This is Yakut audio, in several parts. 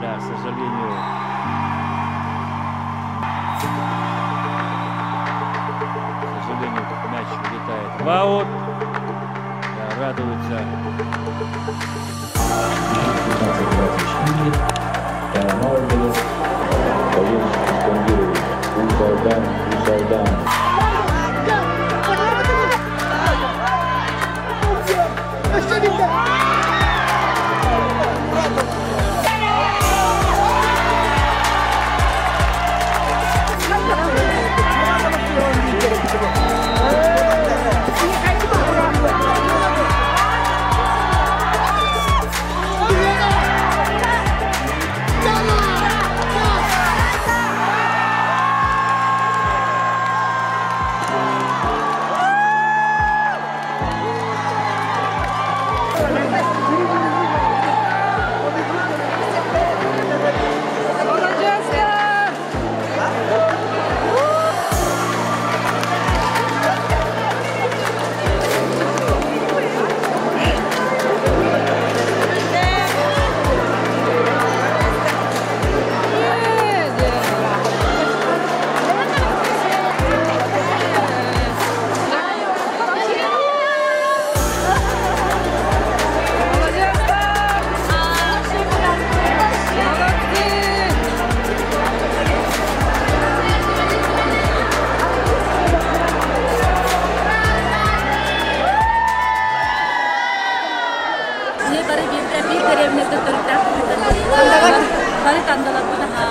Да, к сожалению, к сожалению, мяч улетает в аут. Да, радуются. 15-24. Тайм-аут было. Болельщики скандируют «Уус Алдан, Уус Алдан». Бары биир дэриэбинэттэн төрүттээх бары тандаларбыт аха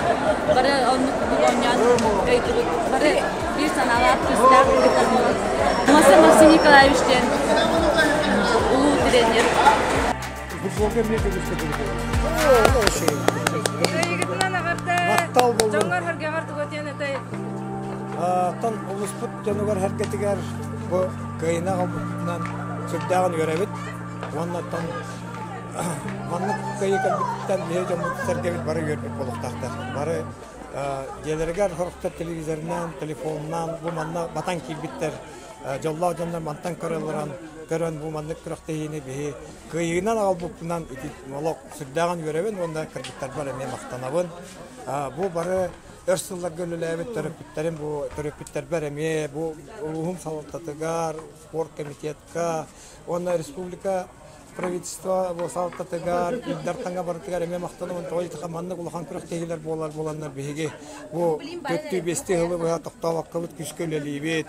бары оннук оонньоон кыайдыбыт бары биир санаалаах күүстээх Маса Максим Николаевич диэн улуу тренер. Футболга эмиэ көмүскэ Кыайыгытынан аҕарда Махтал боллун. дьоҥҥор сэргэҕэр тугу этиэн этэй? Тон улуспут дьонугар сэргэтигэр бу кыайыыны аҕалбыппытынан сүрдээҕин үөрэбит. Уонна тон маннык кыайыы кэлбититтэн биһиги дьоммут сэргэбит бары үөрбүт буолуохтаахтар. Бары дьиэлэригэр сорохтор телевизорынан, телефонунан бу манна батан киирбиттэр. Дьоллоох дьоннор мантан көрөллөрөн көрөн бу маннык күрэхтэһиини биһи кыайыынан аҕалбыппынан ити олох сүрдээҕин үөрэбин уонна кыргыттарбар эмиэ махтанабын. Бу бары өр сылларга үлэлээбит төрөппүттэрим бу төрөппүттэрбэр эмиэ бу улууһум салалтатыгар, спорт комитетка уонна республика правительство бу салалтатыгар, Ил Дархаҥҥа барытыгар эмиэ махтанабын. Тоҕо диэтэххэ маннык улахан күрэхтэһиилэр буолар буоланнар биһиги бу төртүү-биэстии сылы быһа тохтообоккобут күүскэ үлэлиибит.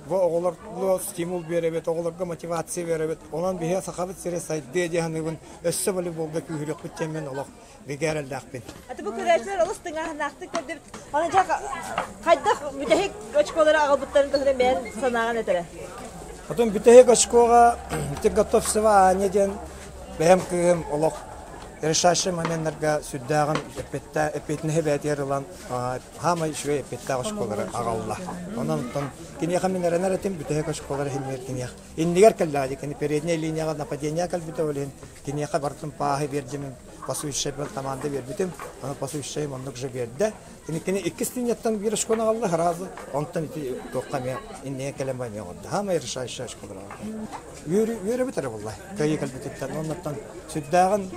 Бу оҕолорго стимул биэрэбит, оҕолорго мотивация биэрэбит. Онон биһиги Сахабыт сирэ сайдыа дии саныыбын. Өссө волейболга күүһүрүөхпүт диэммин олох бигэ эрэллээхпин. Аты бу көрөөччүлэр олус тыҥааһыннаахтык көрдүбүт. Аны дьэ хайдах бүтэһик очколары аҕалбыттарын туһунан бэйэн санааҕын этэрэ. Потом бүтэһик очкоҕа Готовцева Аня диэн бэйэм кыыһым олох решающий моменнарга сүрдээҕин эппиэтинэһи бэйэтигэр ылан хаамай үчүгэй эппиэттээх очколары аҕалла. Онон оттон киниэхэ мин эрэнэр этим бүтэһик очколары иһиннигэр киниэх иннигэр кэллэҕэ дии кини передняя линияҕа нападение кэлбитэ ол иһин киниэхэ барытын пааһы биэрдим пасующайбын команда биэрбитим аны пасующайым оннук же биэрдэ кини кини иккис линияттан биир очкону аҕалла сразу онтон ити туохха эмиэ иннигэ кэлэн эмиэ оҥордо хаамай решающая очколары үөрөбүт эрэ буолла кыайыы кэлбититтэн оннуттан сүрдээҕин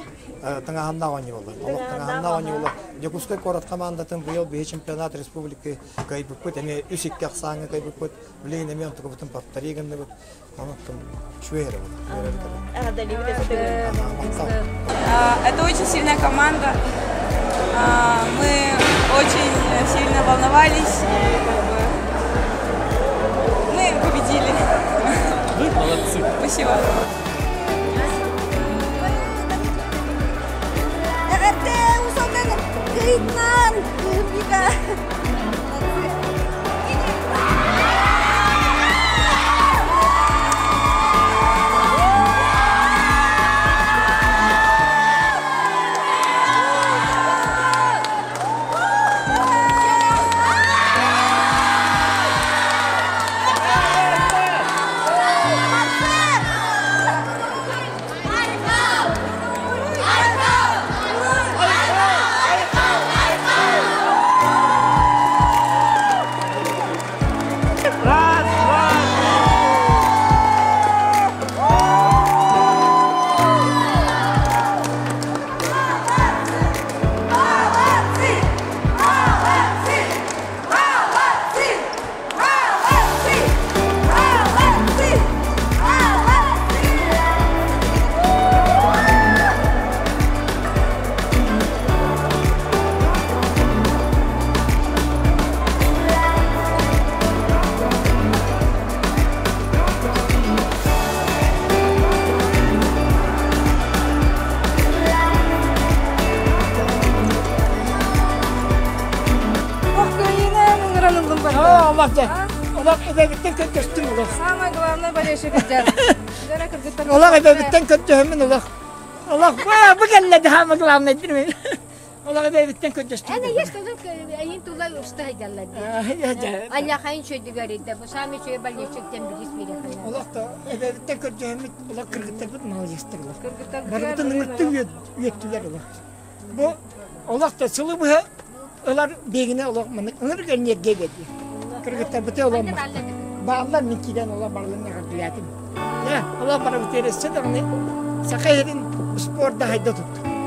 тыҥааһыннаах оонньуу буолла олох тыҥааһыннаах оонньуу буолла Дьокуускай куорат командатын быйыл биһи чемпионат республики кыайбыппыт эмиэ үс икки ахсааҥҥа кыайбыппыт билигин эмиэ онтукабытын повтори гынныбыт үчүгэй эрэ Это очень сильная команда. Мы очень сильно волновались и как бы мы победили. Вы молодцы. Спасибо. Эҕэрдэ Уус Алдан кыайыытынан Вика. Олох дьэ, олох эбэбиттэн көрдөстүм олох. Самое главное болельщик кырдьар. Олох эбэбиттэн көрдөһөммүн олох. Олох бу кэллэ самое главное дирмин. Олох эбэбиттэн көрдөстүм. Ана есть эйин тула уста хайдаллар. Аллахайын чөйдүгэр бу сами чөй болельщиктен билис бире. Олох да эбэбиттэн көрдөһөммүт олох кыргыттарбыт молодецтар олох. Барыбытын ыҥыртты үөттүлэр олох. Бу олох да сылы быһа ылар биэгине олох маннык ынырык энергия биэрди. Кыргыттарбыты олох бааллар мин киирэн олох барыларын эҕэрдэлээтим. Дьэ, олох барыбыт эрессе даҕаны саха иһин спорда хайда тутту.